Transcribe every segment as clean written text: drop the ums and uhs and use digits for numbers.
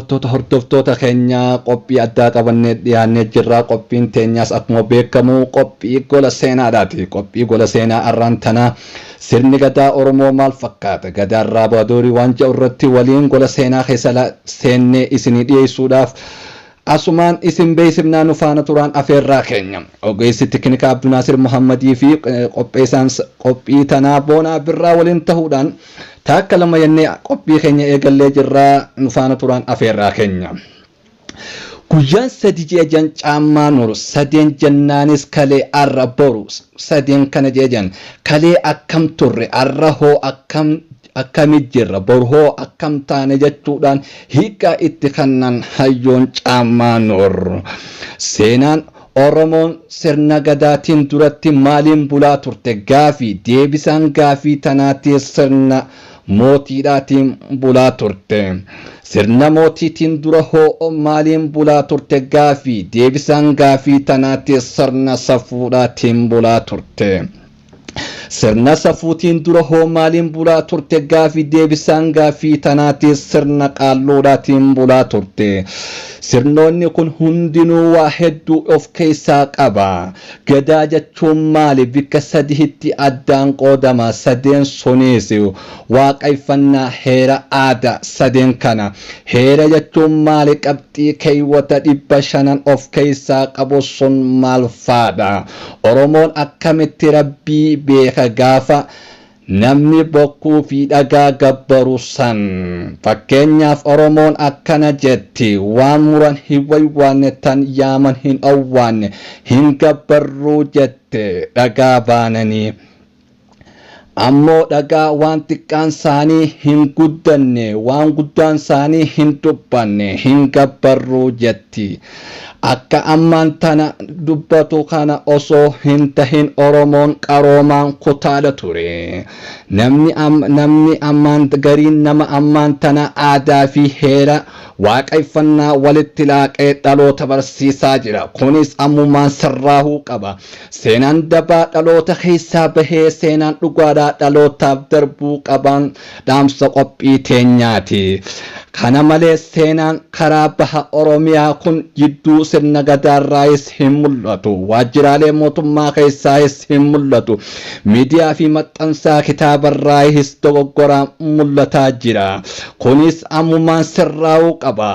Daawwattoota hordoftoota keenya, qophii addaa qabannee dhiyaannee jirra. Qophiin teenyaas akkuma beekamu qophii gola seenaadhaati. Qophii gola seenaa arraan tanaa sirni gadaa Oromoo maal fakkaata? Gadaan Raabaadorii waan jedhu irratti waliin gola seenaa keessa seennee isinii dhiyeessuudhaaf asumaan isin beeksifnaa, nu faana turaan afeerraa keenya. Ogeessi teknikaa Abdunaasir Muhammadii fi qopheessaan qophii tanaa Boonaa Birraa waliin ta'uudhaan taakka lama jennee qophii keenya eegallee jirraa, nu faana turaan afeerraa keenya. Guyyaan 3 jeejan caammaa nur sadeen jennaanis kalee, arra, boru sadeen kana jeejan. Kalee akkam turre? Arra hoo akkam akkamit jirra? Boru hoo akkam taane jechuudhaan hiikaa itti kannan hayyoon caammaa nur. Seenaan Oromoon sirna gadaatiin duratti maaliin bulaa turte? Gaafii deebisaan gaafii tanaati sirna mootiidhaatiin bulaa turte. Sirna mootiitiin dura hoo maaliin bulaa turte? Gaafii deebisaan gaafii tanaati sirna safuudhaatiin bulaa turte. Sirna safuutiin dura hoo maaliin bulaa turte? Gaafii deebisaan gaafii tanaati sirna qaalluudhaatiin bulaa turte. Sirnoonni kun hundinuu waa hedduu of keessaa qaba. Gadaa jechuun maali? Bikka sadiitti addaan qoodama. Sadeen sunis waaqeffannaa, heera, aadaa sadeen kana. Heera jechuun maali? Qabxii keewwata 500 of keessaa qabu sun maal faadha? Oromoon akkamitti rabbii beeka gaafa namni bokkuu fi dhagaa gabbaru san? Fakkeenyaaf, Oromoon akkana jetti: "Waan muran hin waywaanne, tan yaaman hin owwaanne, hin gabbarruu," jette dhagaa baananii. Ammoo dhagaa waan xiqqaan isaanii hin guddanne, waan guddaan isaanii hin dubbanne, hin gabbarruu jetti. Akka ammaan tana dubbatu kana osoo hin tahin Oromoon qaroomaan kutaadha ture. Namni ammaan gariin nama ammaan tana aadaa fi heera waaqeffannaa walitti laaqee dhaloota barsiisaa jira. Kunis ammumaan sirraahuu qaba. Seenaan dabaa dhaloota keessaa bahee seenaan dhugaadhaa dhalootaaf darbuu qaban dhaamsa qophii teenyaati. Kana malees, seenaan karaa baha Oromiyaa kun jidduu sirna gadaarraayis hin mul'atu. Waajjiraalee mootummaa keessaayis hin mul'atu. Miidiyaa fi maxxansaa kitaabarraayis dogoggoraan mul'ataa jira. Kunis ammumaan sirraa'uu qaba.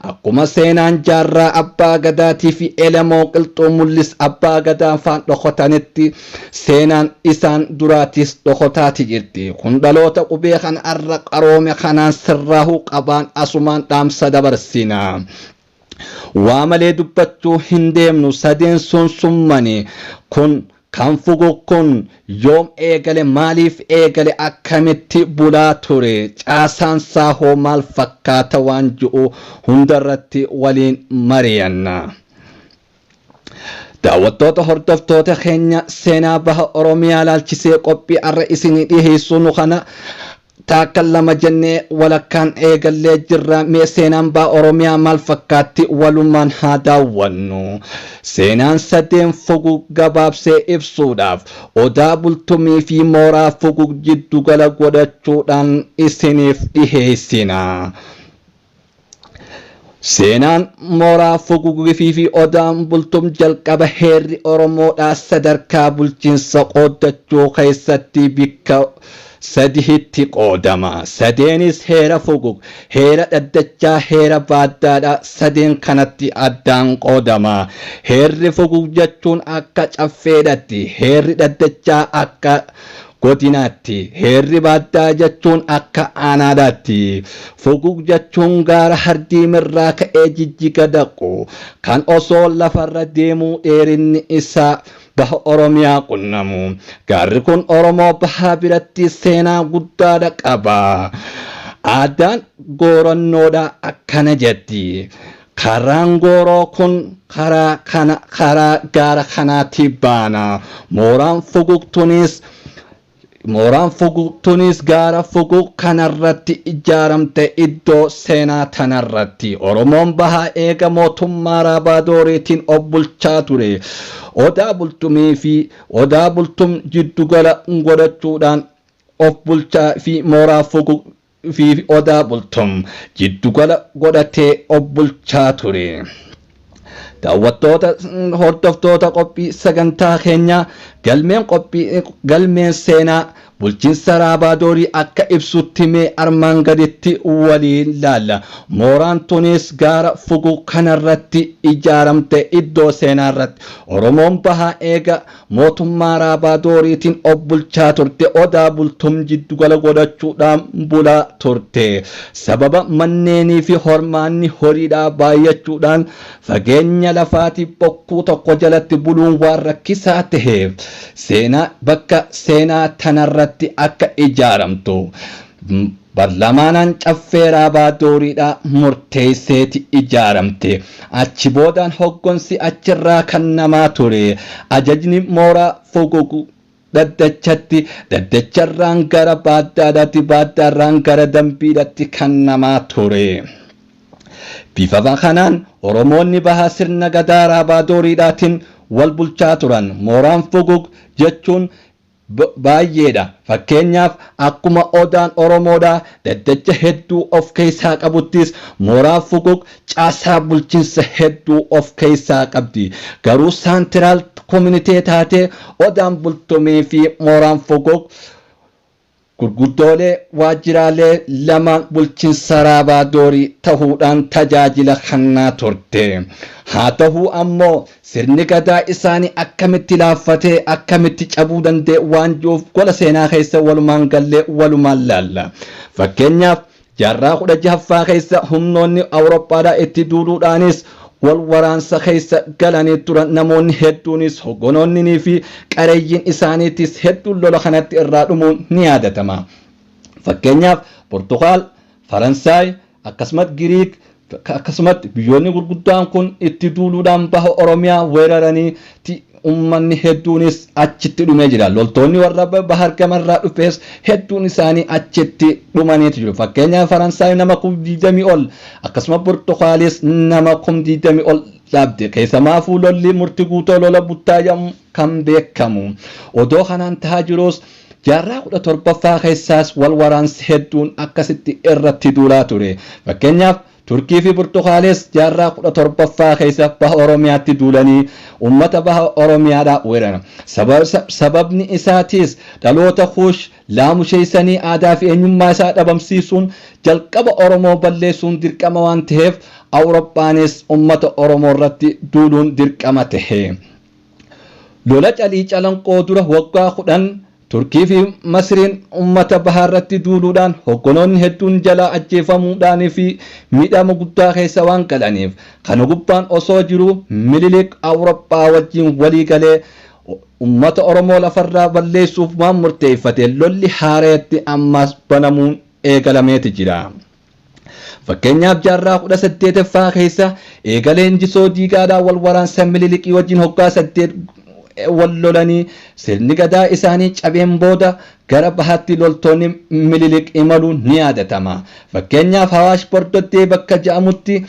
Akkuma seenaan jaarraa abbaa gadaatii fi Elemoo Qilxuu mul'is abbaa gadaa faan dhokotanitti, seenaan isaan duraatis dhokotaati jirti. Kun dhaloota qubee kan arra qaroome kanaan sirraahuu qabaan asumaan dhaamsa dabarsina. Waa malee dubbachuu hin deemnu. Sadeen sun summani kun kan fugu kun yoom eegale? Maaliif eegale? Akkamitti bulaa ture? Caasaan isaa hoo maal fakkaata? Waan ji'u hundarratti waliin mari'anna. Daawwattoota hordoftoota keenya, seenaa baha Oromiyaa laalchisee qophii arra isinii dhiheessuu kana taakka lama jennee walakkaan eegallee jirra. Mee seenaan baha Oromiyaa maal fakkaatti walumaan haa daawwannu. Seenaan sadeen fugu gabaabsee ibsuudhaaf Odaa Bultumii fi mooraa Fugug jiddugala godhachuudhaan isiniif dhiheessina. Seenaan mooraa Fugugii fi Odaan Bultum jalqaba heerri Oromoodhaa sadarkaa bulchiinsa qooddachuu keessatti bikka sadihitti qoodama. Sadeenis heera Fugug, heera dhaddachaa, heera baaddaadha. Sadeen kanatti addaan qoodama. Heerri Fugug jechuun akka caffeedhatti, heerri dhaddachaa akka godinaatti, heerri baaddaa jechuun akka aanaadhaatti. Fugug jechuun gaara Hardiimirraa ka'ee Jijjiga dhaqu kan osoo lafarra deemuu dheerinni isaa baha Oromiyaa qunnamu. Gaarri kun Oromoo bahaa biratti seenaa guddaadha qaba. Aadaan goorannoodha akkana jetti: "Karaan gooroo kun karaa kana karaa gaara kanaatti baana." Mooraan Fugugtunis gaara Fugug kanarratti ijaaramte. Iddoo seenaa tanarratti Oromoon bahaa eega mootummaa Raabaadooriitiin of bulchaa ture. Odaa Bultumii fi Odaa Bultum jiddugala godhachuudhaan of bulchaa fi mooraa Fugug fi Odaa Bultum jiddugala godhatee of bulchaa ture. Daawwattoota hordoftoota qophii sagantaa keenyaa, galmeen qophii galmeen seenaa bulchiinsa Raabaadoorii akka ibsutti mee armaan gaditti waliin laalla. Mooraan tunis gaara Fugu kanarratti ijaaramte. Iddoo seenaa irratti Oromoon Bahaa eega mootummaa Raabaadooriitiin of bulchaa turte Odaa Bultum jiddugala godhachuudhaan bulaa turte. Sababa manneenii fi hormaanni horiidhaa baay'achuudhaan fageenya lafaatii bokkuu tokko jalatti buluun waan rakkisaa taheef, seenaa bakka seenaa tanarratti akka ijaaramtu barlamaanaan Caffee Raabaadooriidhaa murteesseeti ijaaramte. Achi boodaan hoggonsi achirraa kan namaa ture. Ajajni mooraa Fugug Dhaddachatti, Dhaddacharraan gara Baaddaadhaatti, Baaddaarraan gara Dambiidhatti kan namaa ture. Bifa kanaan Oromoonni Bahaa sirna Gadaa Raabaadooriidhaatiin wal bulchaa turan. Mooraan Fugug jechuun baay'eedha. Fakkeenyaaf, akkuma Odaan Oromoodhaa dhaddacha hedduu of keessaa qabuttis mooraa Fugug caasaa bulchiinsa hedduu of keessaa qabdi. Garuu central community taatee Odaan Bultumii fi mooraan Fugug gurguddoolee waajjiraalee lamaan bulchiinsa Raabaaddoorii ta'uudhaan tajaajila kennaa turte. Haa ta'uu ammoo sirni Gadaa isaanii akkamitti laaffatee akkamitti cabuu danda'e waan jiruuf, gola seenaa keessa walumaan gallee walumaan laalla. Fakkeenyaaf, jaarraa 16ffaa keessa humnoonni Awurooppaadhaa itti duuluudhaanis wal waraansa keessa galanii turan. Namoonni hedduunis, hogganoonnii fi qareeyyiin isaaniitis hedduun lola kanatti irraa dhumuun ni yaadatama. Fakkeenyaaf, Portugaal, Faransaay, akkasumas Giriik, akkasumas biyyoonni gurguddaan kun itti duuluudhaan baha Oromiyaa weeraranii uummanni hedduunis achitti dhumee jira. Loltoonni warra bahar gamarraa dhufes hedduun isaanii achitti dhumaniitu jiru. Fakkeenyaaf, Faransaay nama 20,000 ol, akkasuma Portugaalis nama 20,000 ol dhabde. Keessamaafuu lolli Murtii Guutoo, lola Buttaa jedhamu kan beekamu. Odoo kanaan tahaa jirus, jaarraa 17ffaa keessaas wal waraansi hedduun akkasitti irratti duulaa ture. Fakkeenyaaf, Turkii fi Burtukaales jaarraa 17ffaa keessa baha Oromiyaatti duulanii uummata baha Oromiyaadhaa weeraran. Sababni isaatiis dhaloota Kuush laamusheessanii aadaa fi eenyummaa isaa dhabamsiisuun jalqaba Oromoo balleessuun dirqama waan ta'eef, Awurooppaanis uummata Oromoo irratti duuluun dirqama tahe. Lola Calii Calanqoo dura waggaa 10 Turkii fi Masriin uummata bahaa irratti duuluudhaan hogganoonni hedduun jalaa ajjeefamuudhaanii fi miidhama guddaa keessa waan galaniif, kana gubbaan osoo jiru Minilik Awurooppaa wajjin walii galee uummata Oromoo lafarraa balleessuuf waan murteeffate, lolli haareetti ammas banamuun eegalameeti jira. Fakkeenyaaf, jaarraa 18ffaa keessa eegalee Injisoo Diigaadhaan wal waraansa Minilikii wajjin hoggaa 8 wal lolanii sirni Gadaa isaanii cabeen booda gara bahaatti loltoonni Minilik imaluun ni yaadatama. Fakkeenyaaf, Hawaash Bordoddee bakka jedhamutti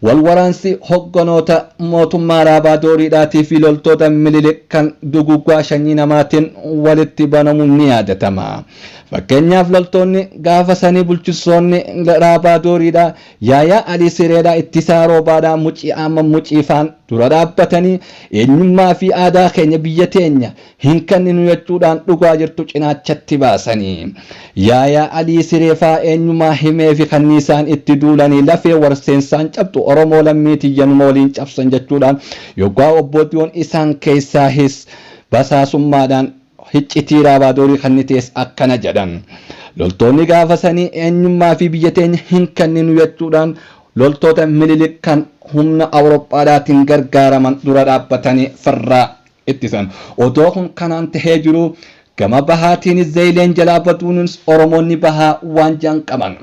wal waraansi hogganoota mootummaa Raabaadooriidhaatii fi loltoota Minilik kan duguuggaa sanyii namaatiin walitti banamuun ni yaadatama. Fakkeenyaaf, loltoonni gaafa sanii bulchitoonni Raabaadooriidhaa Yaayaa Alii Sireedhaa, Ittisaa Roobaadhaa, Mucii Amma Muciifaan dura dhaabbatanii eenyummaa fi aadaa keenya, biyya teenya hin kenninu jechuudhaan dhugaa jirtu cinaachatti baasanii. Yaayaa Alii Sireefaa eenyumaa himee fi kanniisaan itti duulanii lafee warseensaan cabxu Oromoo lammii tiyyanuma waliin cabsan jechuudhaan yoggaa obboodiyoon isaan keessaahis basaasummaadhaan hiccitii Raabaadorii kan ta'es akkana jedhan. Loltoonni gaafa sanii eenyummaa fi biyya teenya hin kenninu jechuudhaan loltoota Minilik kan humna Awurooppaadhaatiin gargaaraman dura dhaabbatanii firraa ittisan. Odoo kun kanaan tahee jiru, gama bahaatiinis Zeeyileen jalaa baduunis Oromoonni bahaa waan jedhan qaban.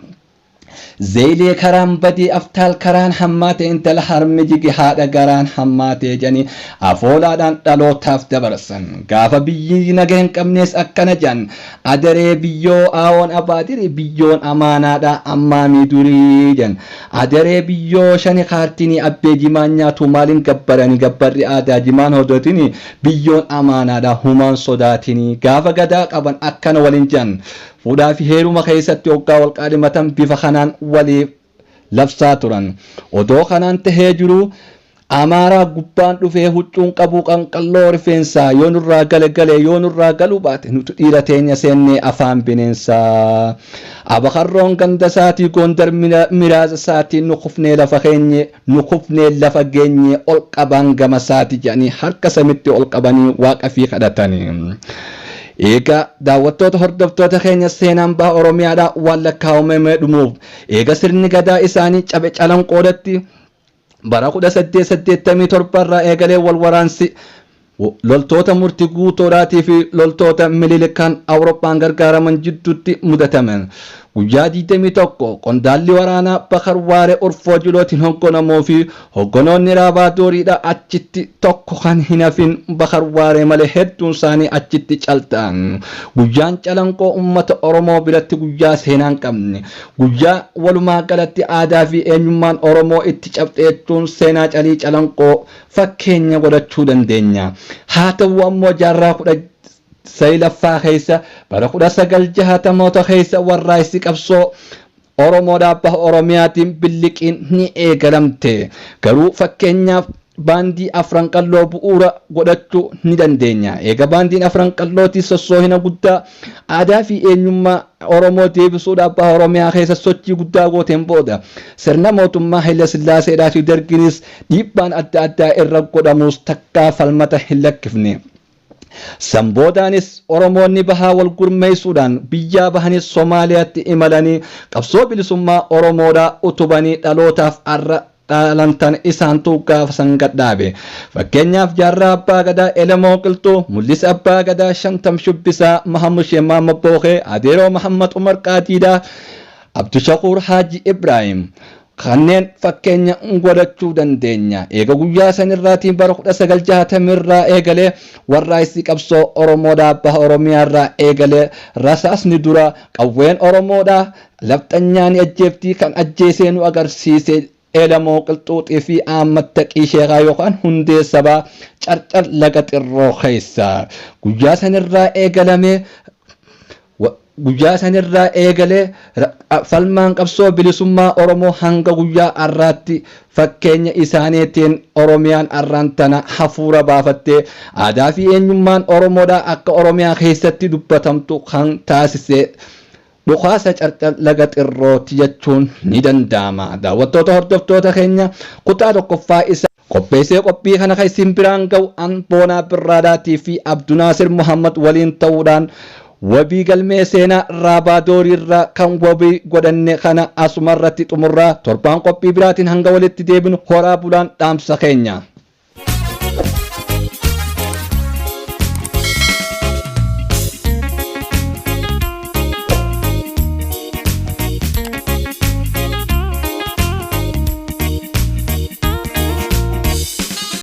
Zeeyilee karaan badee, aftaal karaan hammaate, intala harmi jige haadha garaan hammaate jedhanii afoolaadhaan dhalootaaf dabarsan. Gaafa biyyi naga hin qabnes akkana jedhan. Adaree biyyoo aawoon abaadiri, biyyoon amaanaadha ammaamii durii jedhan. Adaree biyyoo shani kaartinii abbee jimaan nyaatu maaliin gabbaranii, gabbarri aadaa jimaan hodotini, biyyoon amaanaadha humaan sodaatinii. Gaafa Gadaa qaban akkana waliin jedhan. Fuudhaa fi heeruma keessatti hoggaa wal qaadhimatan bifa kanaan waliif labsaa turan. Odoo kanaan tahee jiruu Amaaraa gubbaan dhufee huccuun qabuu qanqalloo rifeensaa yoo nurraa gale gale yoo nurraa galuu baate nutu dhiira teenya seennee afaan bineensaa. Abakarroon ganda isaatii Gondar miraaza isaatiin nu kufnee lafa keenye nu kufnee lafa geenye ol qabaan gama isaati jedhanii harka samitti ol qabanii waaqa fi kadhatanii. Egaa daawwattoota hordoftoota keenya seenaan baha Oromiyaadhaa waan lakkaa'amee dhumuuf eega sirni gadaa isaanii cabe calanqoodatti bara 1887 irraa eegalee wal waraansi loltoota murtii guutoodhaatii fi loltoota Minilikaan Awurooppaan gargaaraman jidduutti mudataman. Guyyaa 21 qondaalli waraanaa Bakar Waaree Urfoo Julootiin hoogganamuu fi hoogganoonni Raabaa Dooriidha achitti tokko kan hin hafin Bakar Waaree malee hedduun isaanii achitti calta'an. Guyyaan calanqoo uummata Oromoo biratti guyyaa seenaa hin qabne. Guyyaa walumaa galatti aadaa fi eenyummaan Oromoo itti cabxe jechuun seenaa calii calanqoo fakkeenya godhachuu dandeenya. Haa ta'u ammoo jaarraa 19ffaa keessa bara 1960moota keessa warraaqsi qabsoo Oromoodhaa baha Oromiyaatiin billiqiin ni eegalamte. Garuu fakkeenyaaf baandii afran qalloo bu'uura godhachuu ni dandeenya. Eega baandiin afran qallootii sossoohina guddaa aadaa fi eenyummaa Oromoo deebisuudhaaf baha Oromiyaa keessa sochii guddaa gooteen booda sirna mootummaa Haile Sillaaseedhaa fi Dargiinis dhiibbaan adda addaa irra godhamus takkaa falmata hin lakkifne. San boodaanis Oromoonni bahaa wal gurmeessuudhaan biyyaa bahanis Somaaliyaatti imalanii qabsoo bilisummaa Oromoodhaa utubanii dhalootaaf arra dhaalantan isaantu gaafa san gadhaabe. Fakkeenyaaf Jaarraa Abbaa Gadaa Elemoo Qilxuu, Mul'isa Abbaa Gadaa Shantam Shubbisaa, Mahammud Sheeh Mahammad Bookee, Adeeroo Mahammad Umar Qaadiidhaa, Abdushakuur Haaji Ibraahim kanneen fakkeenya godhachuu dandeenya. Eega guyyaa sanirraatiin bara 1960 irraa eegalee warraaqsi qabsoo Oromoodhaa baha Oromiyaa irraa eegalee rasaasni dura qawween Oromoodhaa lafxanyaa ni ajjeeftii kan ajjeesee nu agarsiise Elemoo Qilxuuxii fi Ahmad Taqii Sheekaa yookaan hundee sabaa carcar laga xirroo keessa. Guyyaa sanirraa eegalamee Guyyaa sanirraa eegalee falmaan qabsoo bilisummaa Oromoo hanga guyyaa har'aatti fakkeenya isaaniitiin Oromiyaan har'aan tana hafuura baafattee aadaa fi eenyummaan Oromoodhaa akka Oromiyaa keessatti dubbatamtu kan taasise dhukaasa carcar laga xirrooti jechuun ni danda'ama. Daawwattoota hordoftoota keenya kutaa tokkoffaa isa qopheessee qophii kana kan isin biraan ga'u an Boonaa Birraadhaatii fi Abdunaasir Muhammad waliin ta'uudhaan wabii galmee seenaa Raabaa Dooriirraa kan wabii godhanne kana asumarratti xumurraa torbaan qophii biraatiin hanga walitti deebinu horaa bulaan dhaamsa keenya.